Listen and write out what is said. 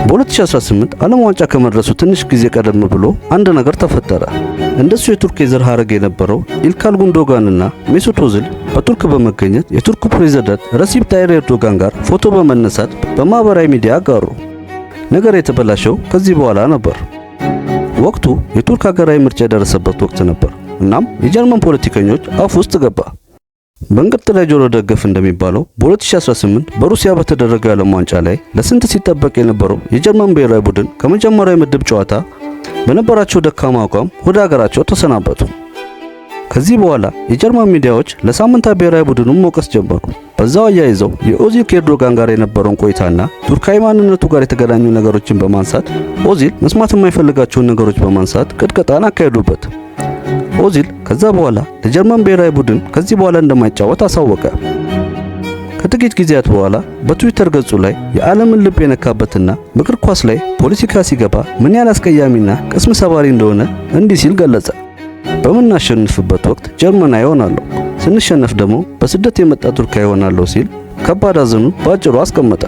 በ2018 ዓለም ዋንጫ ከመድረሱ ትንሽ ጊዜ ቀደም ብሎ አንድ ነገር ተፈጠረ። እንደሱ የቱርክ የዘር ሐረግ የነበረው ኢልካይ ጉንዶጋንና ሜሱት ኦዚል በቱርክ በመገኘት የቱርኩ ፕሬዝዳንት ረሲፕ ታይፕ ኤርዶጋን ጋር ፎቶ በመነሳት በማህበራዊ ሚዲያ አጋሩ። ነገር የተበላሸው ከዚህ በኋላ ነበር። ወቅቱ የቱርክ ሀገራዊ ምርጫ የደረሰበት ወቅት ነበር። እናም የጀርመን ፖለቲከኞች አፍ ውስጥ ገባ። በእንቅርት ላይ ጆሮ ደግፍ እንደሚባለው በ2018 በሩሲያ በተደረገው የዓለም ዋንጫ ላይ ለስንት ሲጠበቅ የነበረው የጀርመን ብሔራዊ ቡድን ከመጀመሪያው የምድብ ጨዋታ በነበራቸው ደካማ አቋም ወደ ሀገራቸው ተሰናበቱ። ከዚህ በኋላ የጀርመን ሚዲያዎች ለሳምንታት ብሔራዊ ቡድኑን መውቀስ ጀመሩ። በዛው አያይዘው የኦዚል ከኤርዶጋን ጋር የነበረውን ቆይታና ቱርካዊ ማንነቱ ጋር የተገናኙ ነገሮችን በማንሳት ኦዚል መስማት የማይፈልጋቸውን ነገሮች በማንሳት ቅጥቀጣን አካሄዱበት። ኦዚል ከዛ በኋላ ለጀርመን ብሔራዊ ቡድን ከዚህ በኋላ እንደማይጫወት አሳወቀ። ከጥቂት ጊዜያት በኋላ በትዊተር ገጹ ላይ የዓለምን ልብ የነካበትና በእግር ኳስ ላይ ፖለቲካ ሲገባ ምን ያህል አስቀያሚና ቅስም ሰባሪ እንደሆነ እንዲህ ሲል ገለጸ። በምናሸንፍበት ወቅት ጀርመናዊ እሆናለሁ፣ ስንሸነፍ ደግሞ በስደት የመጣ ቱርካዊ እሆናለሁ ሲል ከባድ ሐዘኑን በአጭሩ አስቀመጠ።